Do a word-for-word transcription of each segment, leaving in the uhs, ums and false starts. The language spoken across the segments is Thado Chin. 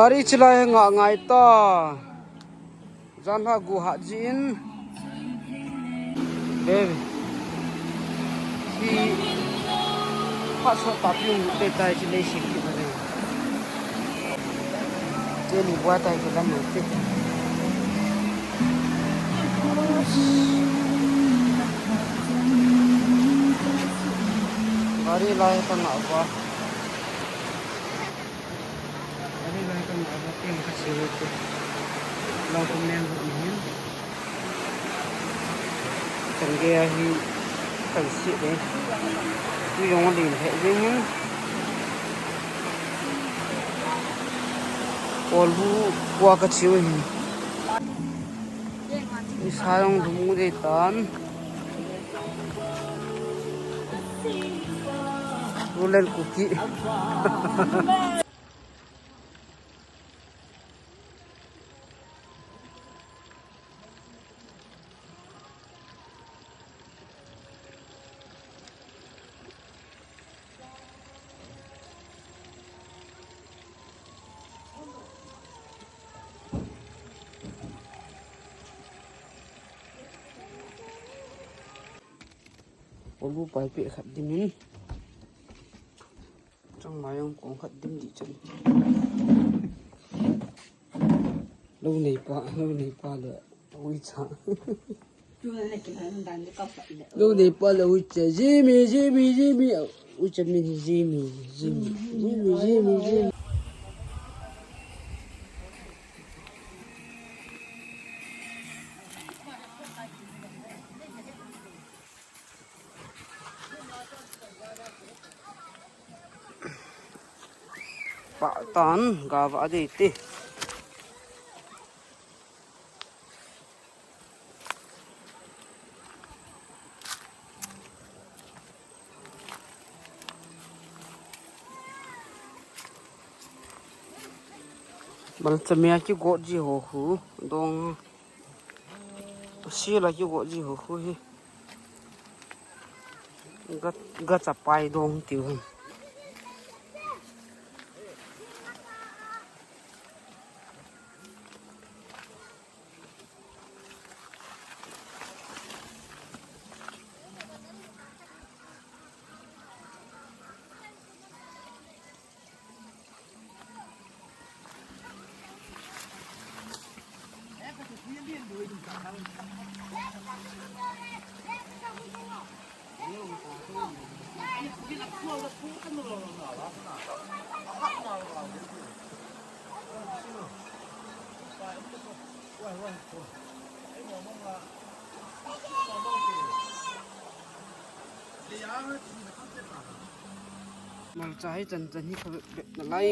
Gari chilai nga ngai ta. Jan ha gu ha jin. Baby. Hi. Ha so ta piu te tai chilai sik ti ba. Teni bua tai ke lam te. Gari lai ta nga bua. Gari lai ta nga bua, teng ka siu te. Long kum neng bu ni hin. Chan gei a hi kan si de. Tui jong a lim lheh jeng in. Kolbu kua ka chiu hin. Isa jong lhum u dei tan. Rulen Kuki. Kolbu pai peh khat dim in. Changmai jong kong khat dim di chan. Lo nei pa, lo nei pa le uicha. Lo nei pa le uicha. Jimmy, Jimmy, Jimmy. Uicha min hi Jimmy, Jimmy, Jimmy, Jimmy, Jimmy. Pa tan ga va dei te. Malcha mia kigot ji ho khu dong. Sila kigot ji ho khu hi. Ga, ga chapai dong tiu hin. Malcha hi chan chan hi kha bep na lai.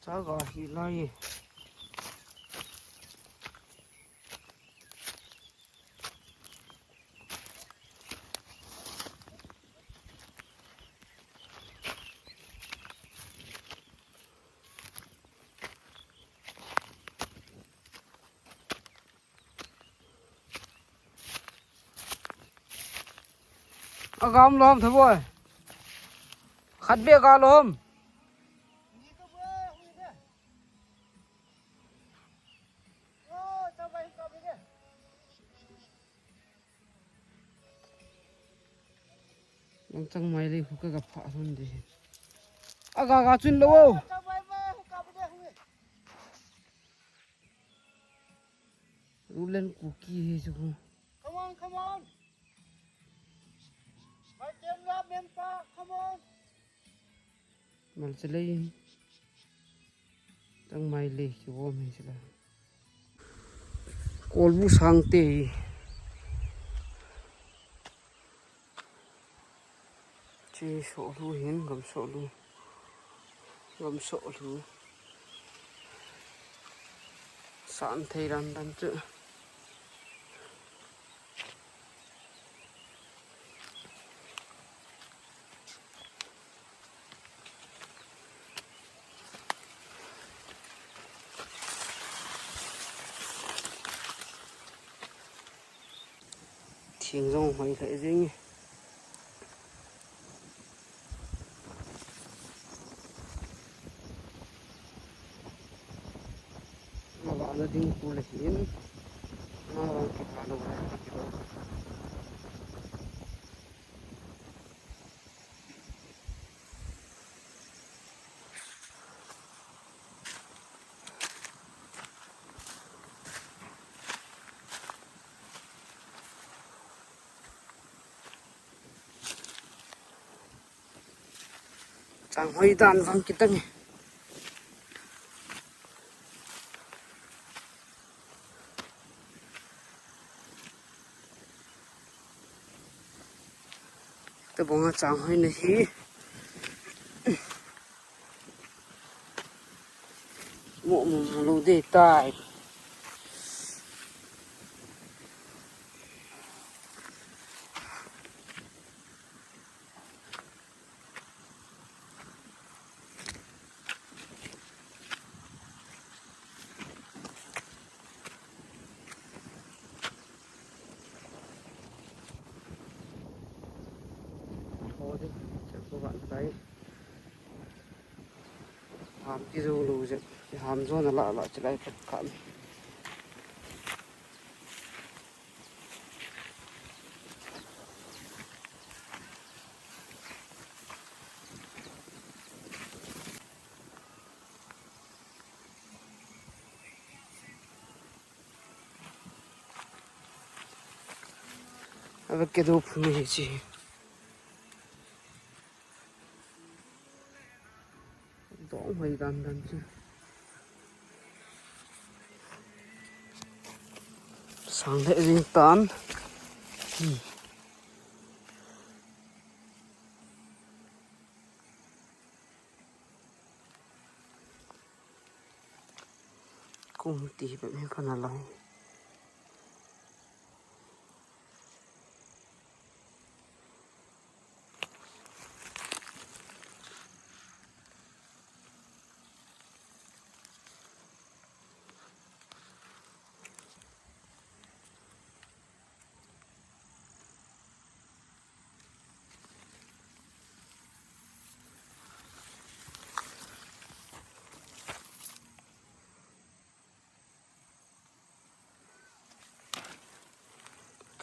Chaga hi lai. Agam lom tha boi. Khat be ga lom. Nang chang mai le khu ka ga pha hon de. Aga ga chun lo. Rulen Kuki hi chu. Come on, come on. My camera man pa, come on. Malcha lei. Chang mai le ki wo me sila. Kolbu sang te. Chi soh lhu hin, gam soh lhu. Gam soh lhu. San thei dan dan chu. Thing jong hoi lheh jeng e. Mavana ding pu le hin. Mavang kipha lou le kilo. Chang hoi dan vang kitang e. Te bong a chang hoi na hi. Mo mo mo lo de tai. Ho de, chak ko van tai. Ham ti jo lu je, ham jo na la la chilai pat kam. Ave ke do phun hi chi. Dong hoi dan dan chu. Sang le jing tan. Hmm. Kum ti bep hi pha nalai.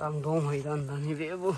Chang dong hoi dan dan hi ve bu.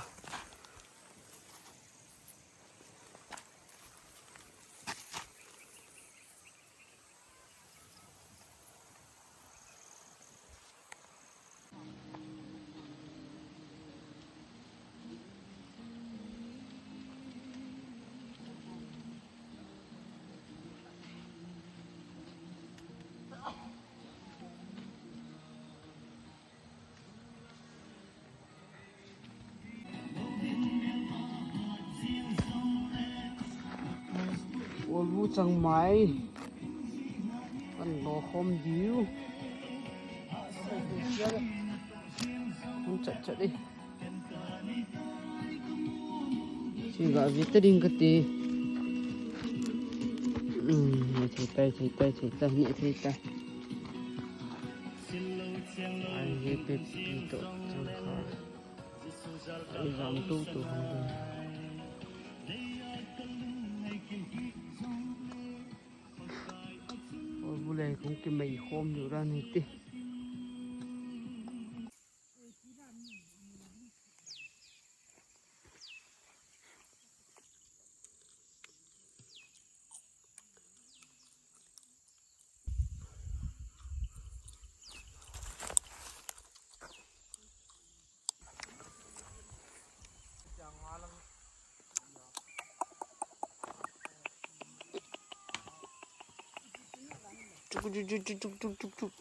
Olbu chang mai. Kan lo khom diu. Hun chat chat di. Chi ga vi ta ding kati. Hmm, thei tai, thei tai, thei tai, ni thei tai. Ai, ye pe pi to, chang kha. Ai, ram tu tu hang ding. Oi, bu le kong ki mei khom diu ra ni ti. Chuk, chuk, chuk.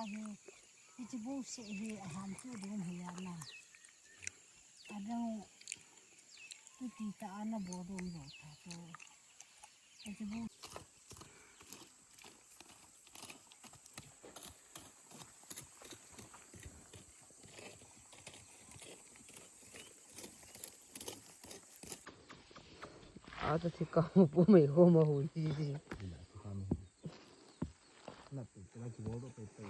Hiche bu se hi ahan tu ding hi ana. Adang tu ti ta ana bo ding lo ta tu. Hiche bu. Ata thika mu pu mai ho ma hu ji ji. Na pe, na ki bol do pe pe.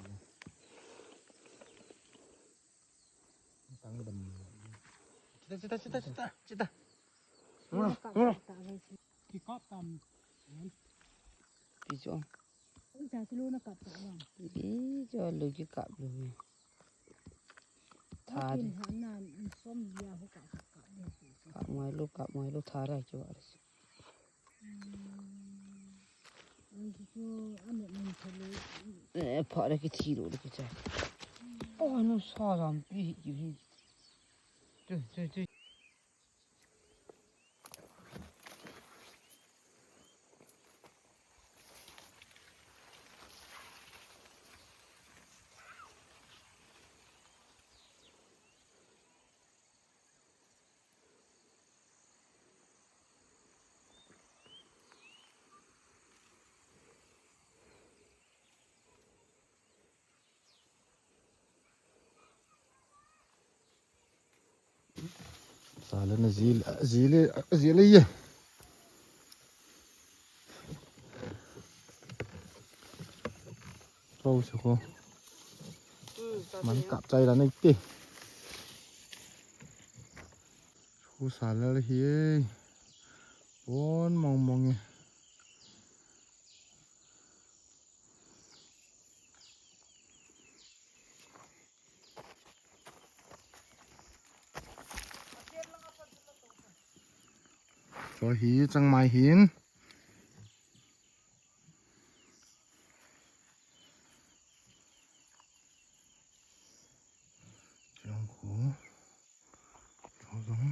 Tang dam. Chita, chita, chita, chita, chita. Ki kap tam. Ki jo. Cha si lu na kap tam. Ki jo lu ki kap lu. Tha. Kin ha na som ya ho ka ka. Kap mai lu, kap mai lu, tha ra ki wa. Eh, pha ra ki thi lo ki cha. Oh, nu sa lam pi hi ki hi. Tu, tu, tu. Sala na zil, zil, zil ye. Kau se ko. Man kap chai la nei te. Su sala le hi. Bon mong mong e. Chu hi changmai hin. Chang khu. Chang zong.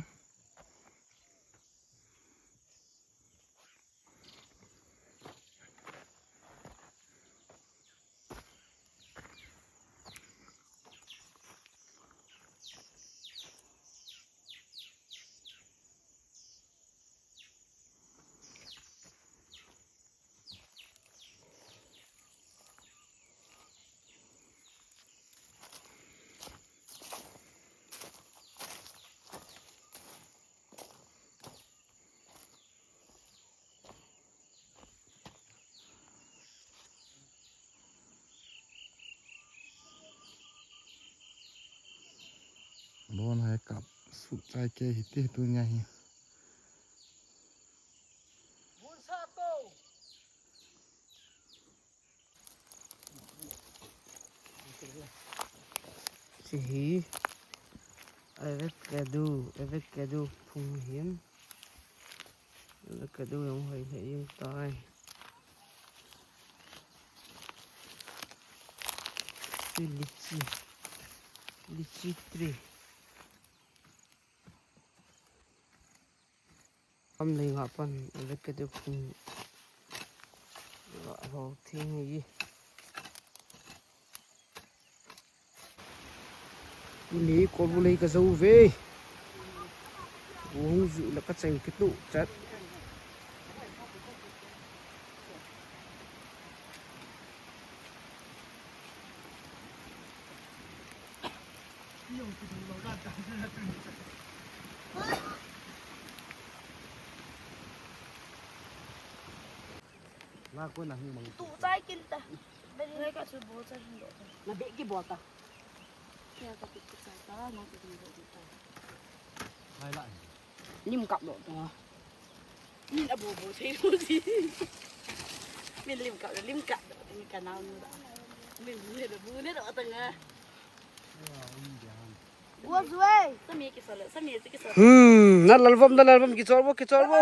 Bon hai kap su chai ke hi te tu nya hi. Hiche hi avocado, avocado phung hin. Avocado jong hoi lheh jeng tai. Hiche lychee, lychee tree. Kam lei nga pan, avocado phung ho thing hi. Tuni kolbu lei ka jou ve. Bu hung ju le ka cheng kitu chat. Na ko na hung mang. Tu chai kin ta. Beri ka chu bo cha hin do. Na be ki bo ta. Kya ka pi ki chai ta, na ki bo ta. Lai lai. Lim kap do ta. Min a bo bo thei lo si. Min lim kap, lim kap do, min ka nau nu da. Min bu ne do, bu ne do ta nga. Go zuai. Sa mi ki sa le, sa mi ki sa. Hmm, na lalvom, na lalvom, kichol bo, kichol bo.